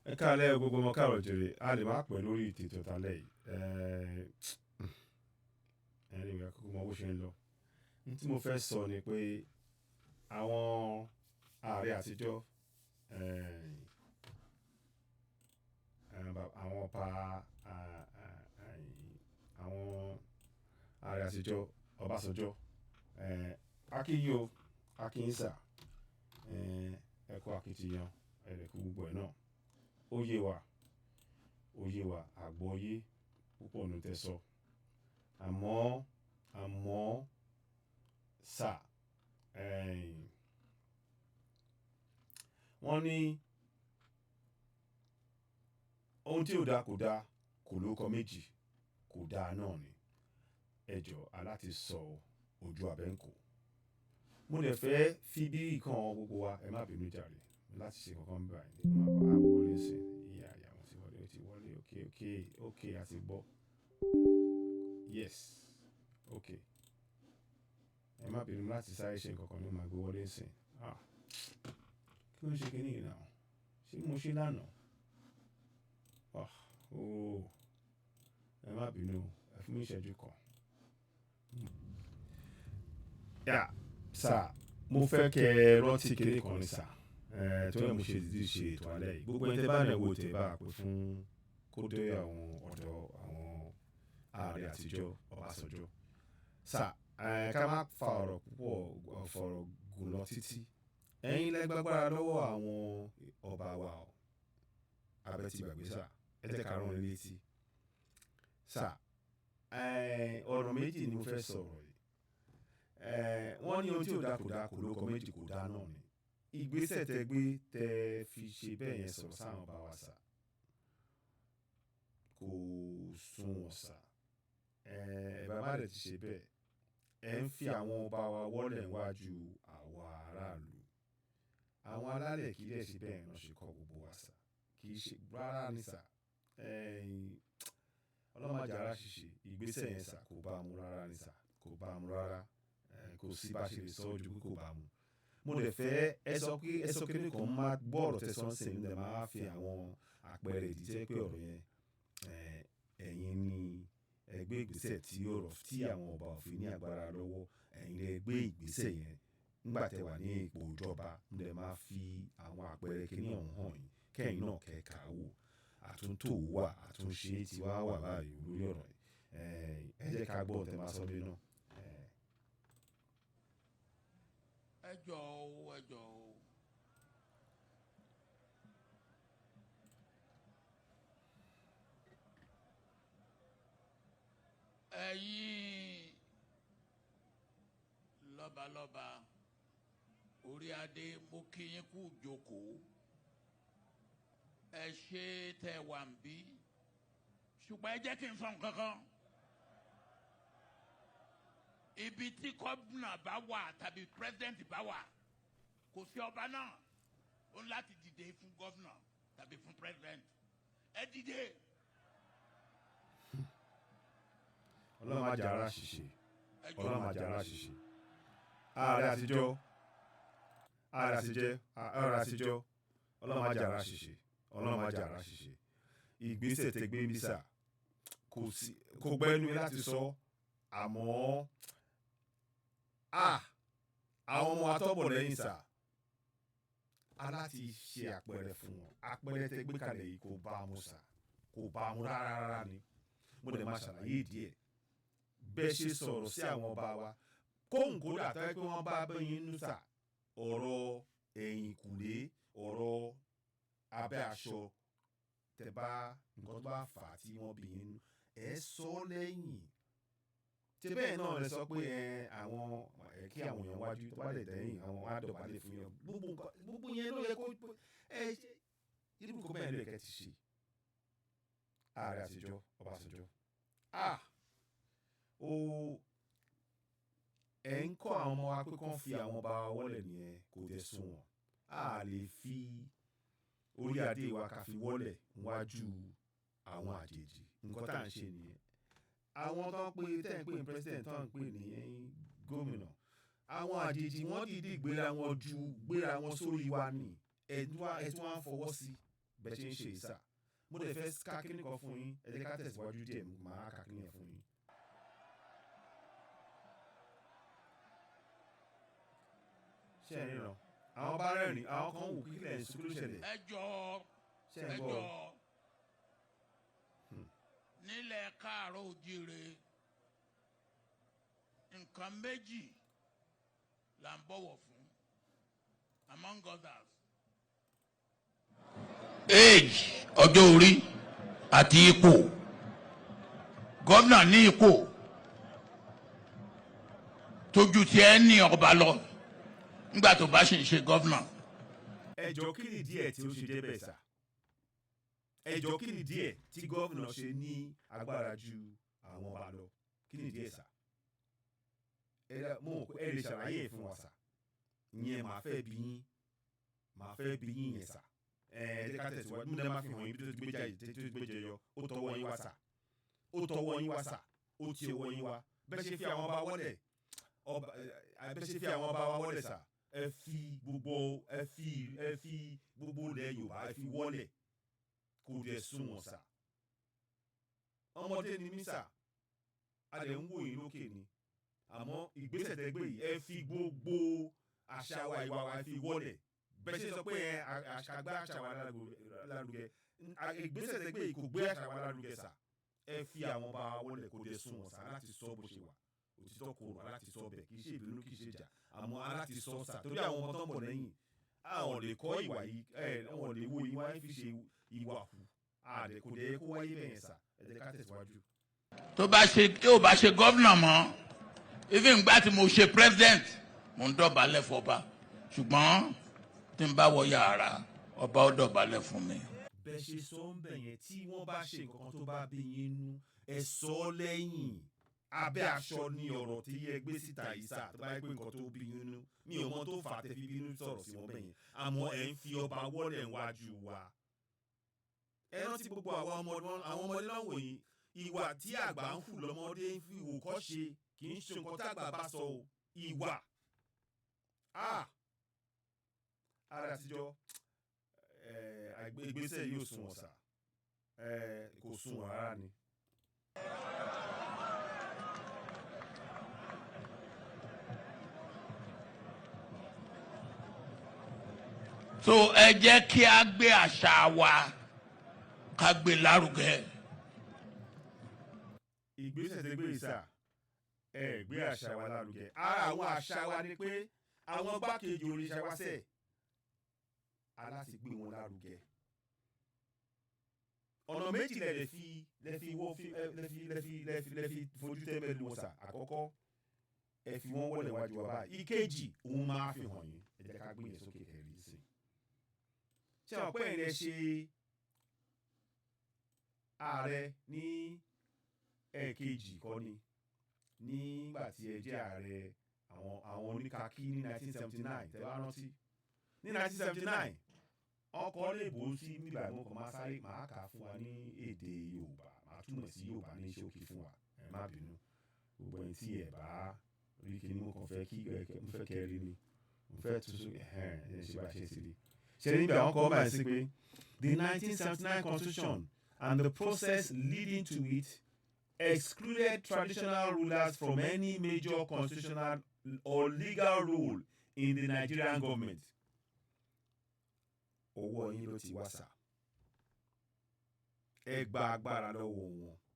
Ẹ káalẹ́ gbogbo ọmọ káàrọ̀ jèrè. A lè má pẹ́ lórí ètò tálẹ́ yìí. Anyway, àkókò mọ bó ṣe ń lọ. N tí mo fẹ́ sọ ni pé àwọn ààrẹ àtijọ́, àwọn ọba, àwọn ààrẹ àtijọ́ Ọbásanjọ́, a kí yín o, a kí yín sà, ẹ kú akitiyan, ẹ dẹ̀ kú gbogbo ẹ̀ náà. Ó yé wa, ó yé wa, àgbọ́yé púpọ̀ nínú tẹ sọ. Àmọ́, àmọ́ sà, wọ́n ní ohun tí ò da kò da, kò lóko méjì, kò da náà ni. Ẹ jọ̀ọ́, a láti sọ ojú abẹ́ ń kò. Mo dẹ̀ fẹ́ fi bí ìkan gbogbo wa, ẹ má bínú jàre, láti ṣe nǹkan báyìí. Mo máa bá wọlé sí i. Ìyá, ìyá, mo ti wọlé, ó ti wọlé. Okay, okay, okay, a ti gbọ́. Yes, okay. Ẹ má bínú láti sáré ṣe nǹkan kan ní mo máa gbé wọlé sí i. Ah, kí ló ń ṣe kíní yìí now? Ṣé mo ṣe lánàá? Ah, oh, ẹ má bínú, ẹ fún mi ìṣẹ́jú kan. Yeah, sir, mo fẹ́ kí ẹ rántí kíní kan ni sir. Torí ẹ mo ṣe dìdí ṣe ètò alẹ́ yìí. Gbogbo ẹni tí ẹ bá dẹ̀ wo tẹ̀ bá pè fún kó dé àwọn ọ̀dọ̀ àwọn ààrẹ àtijọ́ Ọbásanjọ́. Sir, ká má fa ọ̀rọ̀ púpọ̀ fọ̀rọ̀ gùn lọ títí. Ẹ̀yin lẹ gbàgbára lọ́wọ́ àwọn ọba wa o. Abẹ́ ti gbàgbé sir, ẹ jẹ́ ká rán ni létí. Sir, ọ̀rọ̀ méjì ni mo fẹ́ sọ̀rọ̀ yìí. Wọ́n ní ohun tí ò da kò da, kò lóko méjì, kò da náà ni. Ìgbésẹ̀ tẹ gbé tẹ fi ṣe bẹ́ẹ̀ yẹn sọ̀rọ̀ sáwọn ọba wa sir, kò sunwọ̀n sir. Ẹ bá má dẹ̀ ti ṣe bẹ́ẹ̀, ẹ ń fi àwọn ọba wa wọ́lẹ̀ níwájú àwa aráàlú. Àwọn alálẹ̀ kì í dẹ̀ ṣe bẹ́ẹ̀ náà ṣe kọ́ gbogbo wa sir. Kì í ṣe rárá ni sir. Ọlọ́run má jẹ ara ṣìṣe. Ìgbésẹ̀ yẹn sir kò bá mu rárá ni sir, kò bá mu rárá. Kò sí bá ṣe lè sọ ju pé kò bá mu. Mo dẹ̀ fẹ́ ẹ sọ pé ẹ sọ kíní kan máa gbọ́ ọ̀rọ̀ tẹ sọ ń sìn, mo dẹ̀ máa fi àwọn àpẹẹrẹ ìdí tí ẹ pé ọ̀rọ̀ yẹn, ẹ̀yin ni ẹ gbé ìgbésẹ̀ tí ó rọ̀ tí àwọn ọba ò fi ní agbára lọ́wọ́. Ẹ̀yin lẹ gbé ìgbésẹ̀ yẹn nígbà tẹ wà ní ipò ìjọba. Mo dẹ̀ máa fi àwọn àpẹẹrẹ kíní ọ̀hún hàn yín kẹ́yìn náà kẹ́ ká wò. Àtúntò wà, àtúnṣe tí wá wà báyìí lórí ọ̀rọ̀ yìí. Ẹ jẹ́ ká gbọ́ ohun tẹ máa sọ lé náà. Ẹ jọ̀ọ́ o, ẹ jọ̀ọ́ o. Ẹ̀yin lọ́balọ́ba, orí adé, mo kí yín kú jókòó. Ẹ ṣé tẹ́ wà ń bí. Ṣùgbọ́n ẹ jẹ́ kí n sọ nǹkan kan. Ibi tí gómìnà bá wà tàbí pírẹsidẹ́ǹtì bá wà, kò sí ọba náà. Ó ní láti dìde fún gómìnà tàbí fún pírẹsidẹ́ǹtì. Ẹ dìde. Ọlọ́run má jẹ ara ṣìṣe. Ẹ jọ̀ọ́. Ọlọ́run má jẹ ara ṣìṣe. Ààrẹ àtijọ́, ààrẹ àtijọ́, ààrẹ àtijọ́, Ọlọ́run má jẹ ara ṣìṣe. Ọlọ́run má jẹ ara ṣìṣe. Ìgbésẹ̀ tẹ gbé bí sà, kò sí, kò gbẹ́nu láti sọ, àmọ́, ah, àwọn ọmọ atọ́bọ̀ lẹ́yìn sà, a láti ṣe àpẹẹrẹ fún wọn. Àpẹẹrẹ tẹ gbé kalẹ̀ yìí kò bá mu sà, kò bá mu rárá rárá ni. Mo dẹ̀ máa ṣàlàyé ìdí ẹ̀. Bẹ́ẹ̀ ṣe sọ̀rọ̀ sí àwọn ọba wa. Kóhùn kódà tó jẹ́ pé wọ́n bá bẹ́yìn nú sà, ọ̀rọ̀ ẹ̀yìnkùlé, ọ̀rọ̀ abẹ́ aṣọ, tẹ bá nǹkan tó bá fà á tí wọ́n bí yín nú, ẹ sọ lẹ́yìn. Ṣé bẹ́ẹ̀ náà lẹ sọ pé ẹ àwọn ẹ kí àwọn èèyàn wájú tó bá dẹ̀ dẹ́yìn àwọn á dọ̀bálẹ̀ fún yín. Gbogbo nǹkan, gbogbo yẹn ló yẹ kó ẹ ṣe. Irú nǹkan bẹ́ẹ̀ ló yẹ kí ẹ ti ṣe. Ààrẹ àtijọ́ Ọbásanjọ́. Ah, o, ẹ ń kọ́ àwọn ọmọ wa pé kí wọ́n fi àwọn ọba wa wọ́lẹ̀ nìyẹn, kò dẹ̀ sunwọ̀n. A lè fi orí adé wa ká fi wọ́lẹ̀ níwájú àwọn àjèjì. Nǹkan tí à ń ṣe nìyẹn. Àwọn tó ń pè, tẹ́ ń pè ní president, tó ń pè ní gómìnà. Àwọn àjèjì wọ́n dìídì gbéra wọn ju, gbéra wọn sórí wa ni. Ẹ tún wá ń fọwọ́ sí. Bẹ́ẹ̀ ṣe ń ṣe yìí sà, mo dẹ̀ fẹ́ ká kíní kan fún yín. Ẹ jẹ́ ká tẹ̀síwájú díẹ̀, màá kà kíní yẹn fún yín. Ṣé ẹ ríran? Àwọn bá rẹ́rìn, àwọn kan wò kílẹ̀ ń sùn, kí ló ṣẹlẹ̀? Ẹ jọ̀ọ́. Ṣé ẹ Ẹ gbọ́? jọ̀ọ́, nílẹ̀ káàárọ̀ òjíire, nǹkan méjì là ń bọ̀wọ̀ fún, among others: age, ọjọ́ orí, àti ipò. Gómìnà ní ipò tójú tí ẹ ní ọba lọ nígbà tó bá ṣì ń ṣe gómìnà. Ẹ jọ̀ọ́, kí ni díẹ̀ tí ó ṣe jẹ́ bẹ́ẹ̀ sà? Ẹ jọ̀ọ́, kí ni díẹ̀ tí gómìnà ṣe ní agbára ju àwọn ọba lọ? Kí ni díẹ̀ sà? Ẹ mo mọ̀ pé ẹ lè ṣàlàyé ẹ̀ fún wa sà. Ìyẹn màá fẹ́ bí yín yẹn sà. Ẹ jẹ́ ká tẹ̀síwájú. Múndé máa fi hàn yín bí tó ti gbé jáde, tó ti gbé jẹyọ. Ó tọwọ́ yín wá sà, ó tọwọ́ yín wá sà, ó ti ọwọ́ yín wá. Bẹ́ẹ̀ ṣe fi àwọn ọba wọlé ọba ẹ, bẹ́ẹ̀ ṣe fi àwọn ọba wa wọlé sà, ẹ fi gbogbo ilẹ̀ Yorùbá, ẹ fi wọlé, kò dẹ̀ sunwọ̀n sà. Ọmọdé ni mí sà, a dẹ̀ ń wò yín lókè ni, àmọ́ ìgbésẹ̀ tẹ́ gbé yìí, ẹ fi gbogbo àṣà wa, ìwà wa, ẹ fi wọlé. Bẹ́ẹ̀ ṣe sọ pé ẹ àṣà gbé àṣà wa lárugẹ, ìgbésẹ̀ tẹ́ gbé yìí kò gbé àṣà wa lárugẹ sà. Ẹ fi àwọn ọba wa wọlé, kò dẹ̀ sunwọ̀n sà. Láti sọ bó ṣe wà, òtítọ́ korò aláti sọ bẹ́ẹ̀. Kì í ṣe ìbínú, kì í ṣe ìjà, àmọ́ aláti sọ sà, torí àwọn ọmọ tó ń bọ̀ lẹ́yìn, àwọn lè kọ́ ìwà yìí, ẹ wọn lè wo ìwà yìí fi ṣe ìwà hù àdẹ. Kò dẹ̀ yẹ kó wáyé bẹ́ẹ̀ yẹn sà. Ẹ jẹ́ ká tẹ̀síwájú. Tó bá ṣe tí ò bá ṣe gómìnà mọ́, even gbà tí mo ṣe president, mo ń dọ̀bálẹ̀ fọba, ṣùgbọ́n tí n bá wọ yàrá ọba, ó dọ̀bálẹ̀ fún mi. Bẹ́ẹ̀ ṣe sọ ń bẹ̀ yẹn, tí wọ́n bá ṣe nǹkan kan tó bá bí yín nú, ẹ sọ ọ́ lẹ́yìn abẹ́ aṣọ ni. Ọ̀rọ̀ tí ẹ gbé síta yìí sà, tó bá yẹ pé nǹkan tó bí yín nú, mi ò mọ tó fà á tẹ́ fi bínú sọ̀rọ̀ sí wọn bẹ̀ yẹn, àmọ́ ẹ̀ ń fi ọba wọ́lẹ̀ wájú wa. Ẹ rántí gbogbo àwọn ọmọdé, àwọn ọmọdé lọ́wọ́ yìí, ìwà tí àgbà ń hù lọ́mọdé ń fi wò kọ́ ṣe. Kì í ṣe nǹkan tí àgbà bá sọ o, ìwà ara àtijọ́. Ìgbésẹ̀ yóò sunwọ̀n sà, kò sunwọ̀n rárá ni. So ẹ jẹ́ kí a gbé àṣà wa, ká gbé lárugẹ. Ìgbésẹ̀ tẹ́ gbé yìí sà, ẹ gbé àṣà wa lárugẹ. Ara àwọn àṣà wa ni pé àwọn gbákejì òrìṣà wa sẹ̀ aláti gbé wọn lárugẹ. Ọ̀nà méjì lẹ lè fi lẹ fi wọ́ fi lẹ fi lẹ fi lẹ fi lẹ fi fojú tẹ́ńbẹ́lú wọn sà. Àkọ́kọ́, ẹ fi wọ́n wọlé wájú wa báyìí. Ìkejì, òun máa fi hàn yín. Ẹ jẹ́ ká gbé yẹn sókè kẹrì sí i. Ṣé àwọn pẹ́ yẹn ṣe ààrẹ ní ẹ̀ẹ̀kejì kọ́ ni nígbà tí ẹ jẹ́ ààrẹ àwọn oníkakí ní 1979? Tẹ́ bá rántí, ní 1979, ọkọ̀ lè bò ó sí nígbà mo kàn máa sáré, máa kà á fún wa ní èdè Yorùbá, máa túmọ̀ sí Yorùbá ní ṣókí fún wa. Ẹ má bínú, gbogbo ẹni tí ẹ bá rí kíní, mo kàn fẹ́ kí mo fẹ́ kẹ́ rí ni, mo fẹ́ tuntun ẹ̀hẹ́n ẹ̀ ṣe bá ṣe sí rí ṣe níbi àwọn kọ́ báyìí sí pé the 1979 constitution and the process leading to it excluded traditional rulers from any major constitutional or legal role in the Nigerian government. Ọwọ́ yín ló ti wá sà. Ẹ gba agbára lọ́wọ́ wọn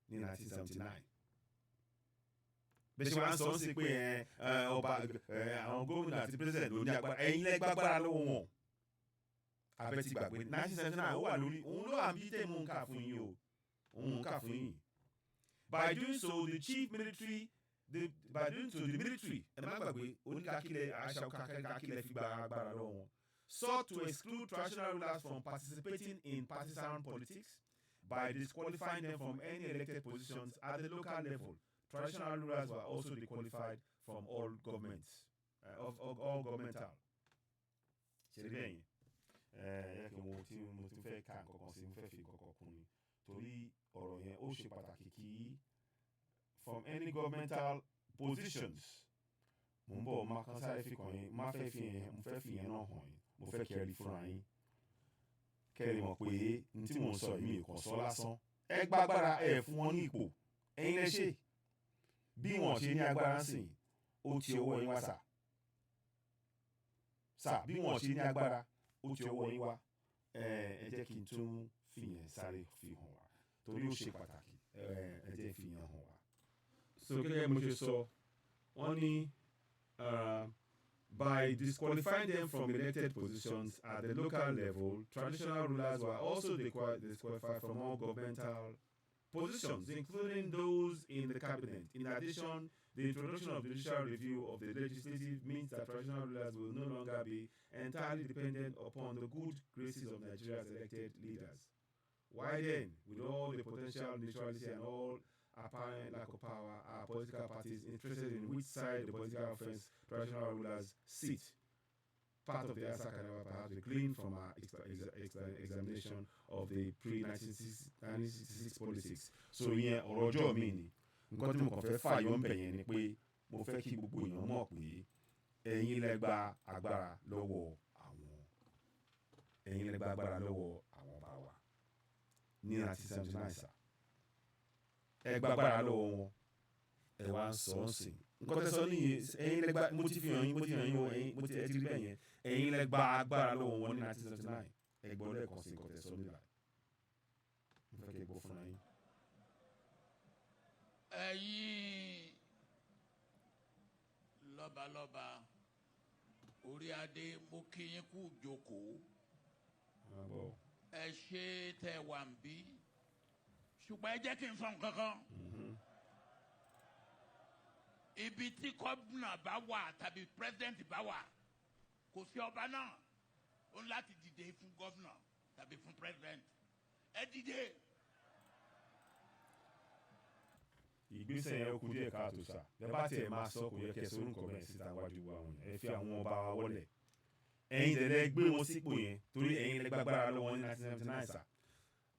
ní 1979. Bẹ́ẹ̀ ṣe wá ń sọ ń sí pé ẹ ọba ẹ àwọn gómìnà àti president ló ní agbára, ẹ̀yin lẹ gbàgbára lọ́wọ́ wọn. Abẹ́ ti gbàgbé 1979? Ó wà lórí òun ló wà ń bí tẹ̀ mú un kà fún yín o, òun ń kà fún yín. By doing so, the chief military the by doing so, the military, ẹ má gbàgbé, oníkàkílẹ̀ àṣà kàkílẹ̀ fi gba agbára lọ́wọ́ wọn, sought to exclude traditional rulers from participating in partisan politics by disqualifying them from any elected positions at the local level. Traditional rulers were also disqualified from all governments, of all governmental. Ṣe rí bẹ́ẹ̀ yẹn? Ẹ yẹ kí mo tí mo tún fẹ́ ka nǹkan kan sí, mo fẹ́ fi nǹkan kan kún ni, torí ọ̀rọ̀ yẹn ó ṣe pàtàkì kí from any governmental positions. Mo ń bọ̀, máa kan sáré fi kàn yín, má fẹ́ fi yẹn, mo fẹ́ fi yẹn náà hàn yín, mo fẹ́ kẹ́ ẹ rí fúnra yín. Kẹ́ ẹ lè mọ̀ pé n tí mò ń sọ yìí, mi ò kàn sọ lásán. Ẹ gba agbára, ẹ fún wọn ní ipò, ẹ̀yin lẹ ṣe. Bí wọ́n ṣe ní agbára ń sìn, ó ti ọwọ́ yín wá, sà. Sà, bí wọ́n ṣe ní agbára, ó ti ọwọ́ yín wá. Ẹ jẹ́ kí n tún fìyẹn sáré fi hàn wá torí ó ṣe pàtàkì. Ẹ jẹ́ fìyẹn hàn wá. So gẹ́gẹ́ bí mo ṣe sọ, wọ́n ní by disqualifying them from elected positions at the local level, traditional rulers were also disqualified from all governmental positions, including those in the cabinet. In addition, the introduction of judicial review of the legislative means that traditional rulers will no longer be entirely dependent upon the good graces of Nigeria's elected leaders. Why then, with all the potential neutrality and all apparent lack of power, are political parties interested in which side the political fence traditional rulers sit? Part of the answer can never perhaps be gleaned from our examination of the pre-1966 politics. So ìyẹn ọ̀rọ̀ ọjọ́ mi ni. Nǹkan tí mo kàn fẹ́ fàyọ ń bẹ̀ yẹn ni pé mo fẹ́ kí gbogbo èèyàn mọ̀ pé ẹ̀yin lẹ gba agbára lọ́wọ́ àwọn, ẹ̀yin lẹ gba agbára lọ́wọ́ àwọn bá wa ní 1979, sà. Ẹ gba agbára lọ́wọ́ wọn, ẹ wá ń sọ ọ́ sìn. Nǹkan tẹ́ sọ nìyẹn. Ẹ̀yin lẹ gba, mo ti fi hàn yín, mo ti hàn yín o. Ẹ̀yin mo ti, ẹ ti rí bẹ́ẹ̀ yẹn. Ẹ̀yin lẹ gba agbára lọ́wọ́ wọn ní 1979. Ẹ gbọ́ lẹ́ẹ̀kan sí nǹkan tẹ́ sọ níbà. Mo fẹ́ kí ẹ gbọ́ fúnra yín. Ẹ̀yin lọ́balọ́ba, orí adé, mo kí yín kú jókòó. Máa gbọ́. Ẹ ṣe tẹ wà ń bí, ṣùgbọ́n ẹ jẹ́ kí n sọ nǹkan kan. Ibi tí gómìnà bá wà tàbí president bá wà, kò sí ọba náà, ó ní láti dìde fún gómìnà tàbí fún president. Ẹ dìde. Ìgbésẹ̀ yẹn, ó kù díẹ̀ káàtó, sà. Bẹ́ẹ̀ bá tiẹ̀ máa sọ, kò yẹ kẹ́ ẹ sọ orúkọ bẹ́ẹ̀ síta wájú wa. Wọn ẹ fi àwọn ọba wa wọlẹ̀, ẹ̀yin tẹ̀lé gbé wọn sípò yẹn torí ẹ̀yin lẹ gbàgbára lọ́wọ́ ní 1979, sà.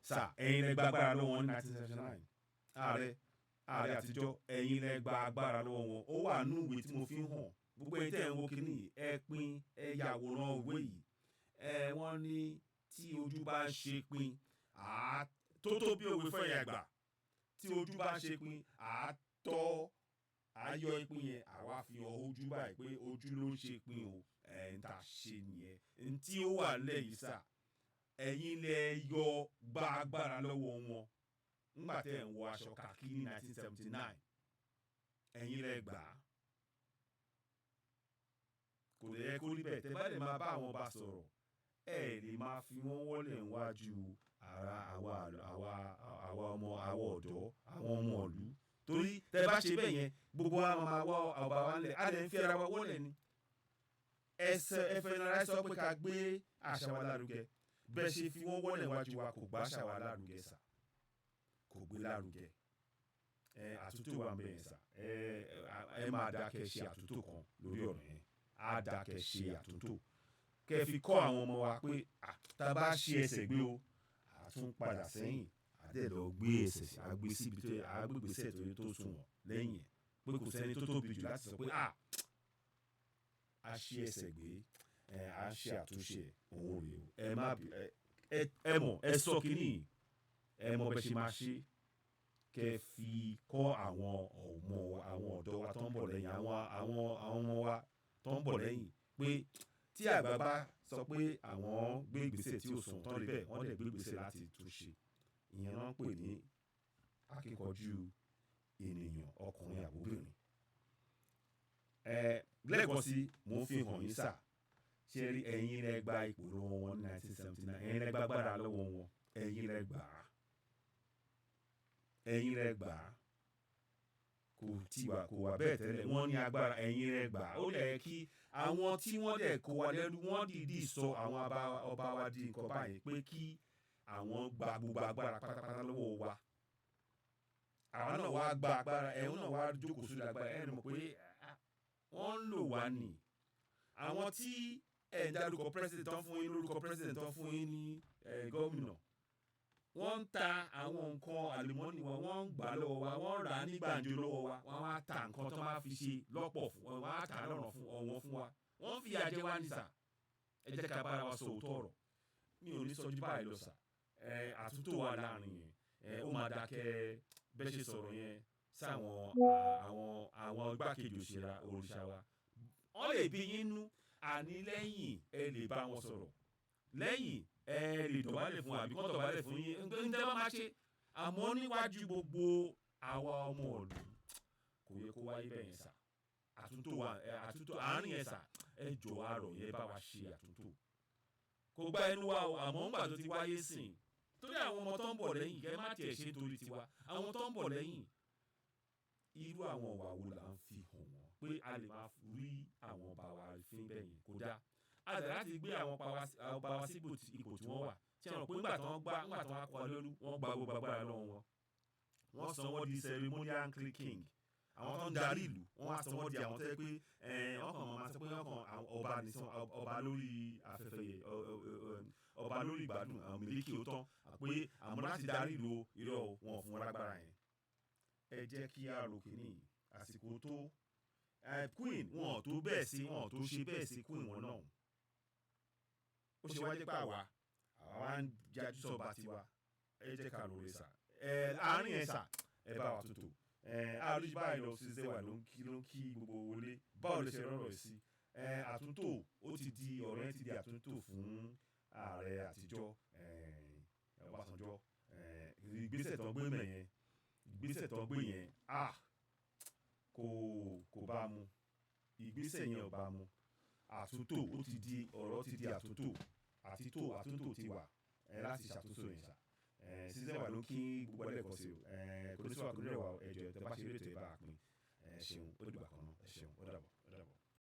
Sà, ẹ̀yin lẹ gbàgbára lọ́wọ́ ní 1979. Ààrẹ àtijọ́, ẹ̀yin lẹ gba agbára lọ́wọ́ wọn. Ó wà nínú ìwé tí mo fi ń hàn gbogbo ẹ̀yin tẹ́ ń wo kínní yìí. Ẹ pín, ẹ yàwòrán ìwé yìí. Ẹ wọ́n ní tí ojú bá ń ṣe pin tó tó bí òwe fẹ̀yìn àgbà, tí ojú bá ń ṣe pin, àátọ́ ayọ̀ ìpín yẹn, àwa fi hàn ojú báyìí pé ojú ló ń ṣe pin o. Ẹ̀ ń tà ṣe nìyẹn. N tí ó wà lẹ́yìn, sà, ẹ̀yin lẹ yọ gba agbára lọ́wọ́ wọn ńgbà tẹ́ ẹ̀ ń wọ aṣọ kàkí ní 1979. Ẹ̀yin lẹ gbà á, kò lè yẹ kó rí bẹ́ẹ̀. Tẹ́ bá lè máa bá àwọn ọba sọ̀rọ̀, ẹ lè máa fi wọ́n wọ́lẹ̀ níwájú ara àwa ọmọ, àwa ọ̀dọ́, àwọn ọmọ ìlú, torí tẹ́ bá ṣe bẹ́ẹ̀ yẹn, gbogbo wa máa wá ọba wa ńlẹ̀, á lè ń fi ara wa wọ́lẹ̀ ni. Ẹsẹ̀ ẹfẹnara sọ pé ká gbé àṣà wa lárugẹ. Bẹ́ẹ̀ ṣe fi wọ́n wọ́lẹ̀ níwájú wa, kò gbá àṣà wa lárugẹ, sà, kò gbé lárugẹ. Ẹ àtúntò wà ń bẹ̀yẹn, sà. Ẹ máa dáa kẹ́ ṣe àtúntò kan lórí ọ̀rọ̀ yẹn. Á dáa kẹ́ ṣe àtúntò, kẹ́ fi kọ́ àwọn ọmọ wa pé tá a bá ṣe ẹsẹ̀ gbé o, a tún padà sẹ́yìn, a dẹ̀ lọ gbé ẹsẹ̀ sí, a gbé síbi tó yẹ, a gbé gbèsè tó yẹ tó sunwọ̀n lẹ́yìn ẹ̀, pé kò sẹ́ni tó tóbi jù láti sọ pé a ṣe ẹsẹ̀ gbé. Ẹ a ṣe àtúnṣe ẹ̀, òun rèé o. Ẹ má bí ẹ mọ̀, ẹ sọ kínní, ẹ mọ̀ bẹ́ ṣe máa ṣe, kẹ́ fi kọ́ àwọn ọmọ wa, àwọn ọ̀dọ́ wa tó ń bọ̀ lẹ́yìn, àwọn ọmọ wa tó ń bọ̀ lẹ́yìn, pé tí àgbà bá sọ pé àwọn gbé ìgbésẹ̀ tí ò sùn tán rí bẹ́ẹ̀, wọ́n dẹ̀ gbé ìgbésẹ̀ láti tún ṣe. Ìyẹn náà ń pè ní akíkanjú ènìyàn, ọkùnrin àbóbìnrin. Ẹ lẹ́ẹ̀kan sí, mò ń fi hàn yín, sà. Ṣe rí, ẹ̀yin lẹ gba ipò lọ́wọ́ wọn ní 1979. Ẹ̀yin lẹ gba agbára lọ́wọ́ wọn, ẹ̀yin lẹ gbà á, ẹ̀yin lẹ gbà á. Kò tí wà, kò wà bẹ́ẹ̀ tẹ́lẹ̀. Wọ́n ní agbára, ẹ̀yin lẹ gbà á. Ó lẹ̀ kí àwọn tí wọ́n dẹ̀ kó wa lẹ́rú, wọ́n dìídì sọ àwọn ọba wa di nǹkan báyìí pé kí àwọn gba gbogbo agbára pátápátá lọ́wọ́ wa. Àwa náà wá gba agbára, ẹ̀hún náà wá jókòó sórí agbára. Ẹ̀ mọ̀ pé wọ́n ń lò wá nì. Àwọn tí ẹ̀ ń dárúkọ president tán fún yín lórúkọ president, tán fún yín ní gómìnà, wọ́n ń ta àwọn nǹkan àlùmọ́nì wa, wọ́n ń gbà lọ́wọ́ wa, wọ́n ń rà á ní gbàǹjo lọ́wọ́ wa, wọ́n á ta nǹkan tó máa fi ṣe lọ́pọ̀ fún wọn, wọ́n á tà á lọ́rọ̀ fún ọ̀wọ́n fún wa. Wọ́n ń fìyà jẹ wá ní, sà. Ẹ jẹ́ ká bára wa sọ òótọ́ ọ̀rọ̀. Mi ò ní sọ ju báyìí lọ, sir. Àtúntò wà láàrin yẹn. Ó máa dákẹ́ bẹ́ẹ̀ ṣe sọ̀rọ̀ yẹn sáwọn àwọn igbákejì òṣèrà òrìṣà wa. Wọ́n lè bí yín nú, àní lẹ́yìn ẹ lè bá wọn sọ̀rọ̀, lẹ́yìn ẹ lè dọ̀bálẹ̀ fún àbí kọ́ dọ̀bálẹ̀ fún yín, ń tẹ́ bá máa ṣe, àmọ́ níwájú gbogbo àwa ọmọ ìlú, kò yẹ kó wáyé bẹ́ẹ̀ yẹn, sir. Àtúntò wà, àtúntò àárín yẹn, sir. Ẹ jọ, àrọ̀ yẹn, bá wa ṣe àtúntò. Kò gba ẹnu wa o, àmọ́ ńgbà tó ti wáyé sìn, torí àwọn ọmọ tó ń bọ̀ lẹ́yìn, kẹ́ má tiẹ̀ ṣe nítorí tiwa, àwọn tó ń bọ̀ lẹ́yìn, irú àwọn ọ̀wà wo là ń fi hàn wọ́n pé a lè máa rí àwọn ọba wa fín bẹ́ẹ̀ yẹn? Kò dáa. A dẹ̀ láti gbé àwọn ọba wa sí ipò tí wọ́n wà, tí wọ́n rò pé ńgbà tí wọ́n kọ́ lẹ́rú, wọ́n gba gbogbo agbára lọ́wọ́ wọn, wọ́n sọ wọ́n di ceremonial king, àwọn tó ń darí ìlú. Wọ́n wá sọ wọ́n di àwọn tó yẹ pé ọkàn máa sọ pé ọkàn ọba ní sọ ọba lórí afẹ́fẹ́ yẹ, ọba lórí ìgbádùn, àwọn mílíkì ó tán pé àmọ́ láti darí ìlú o, irọ́ o, wọn ò fún wọn lágbára yẹn. Ẹ jẹ́ kí a rò kíní àsìkò tó queen, wọn ò tó bẹ́ẹ̀ sí, wọn ò tó ṣe bẹ́ẹ̀ sí queen wọn náà. Ó ṣe wá jẹ́ pé àwa ń jájú sọ́ba tiwa. Ẹ jẹ́ ká lóore, sir. Ẹ àárín yẹn, sir, ẹ bá wa tutù. Ẹ àlùjì báyìí lọ sí zẹwà ló ń kí gbogbo wọlé. Báwo lè ṣe rọrọ sí ẹ? Àtúntò, ó ti di ọ̀rọ̀ yẹn ti di àtúntò fún ààrẹ àtijọ́ Ọbásanjọ́. Ìgbésẹ̀ tó ń gbé mẹ̀ yẹn, ìgbésẹ̀ tó ń gbé yẹn, ah, kò bá mu. Ìgbésẹ̀ yẹn ò bá mu. Àtúntò, ó ti di ọ̀rọ̀, ti di àtúntò, àtítò, àtúntò ti wà láti ṣàtúnṣe yẹn, sir. Season wà ló ń kí gbogbo ẹlẹ́kọ̀ọ́ sí o. Kò ní sọ àkóní rẹ̀ wà. Ẹjọ́ tẹ bá ṣe eré ètò, ẹ bá a pín. Ẹ ṣeun, ó dìgbà kan náà. Ẹ ṣeun, ó dàbọ̀, ó dàbọ̀.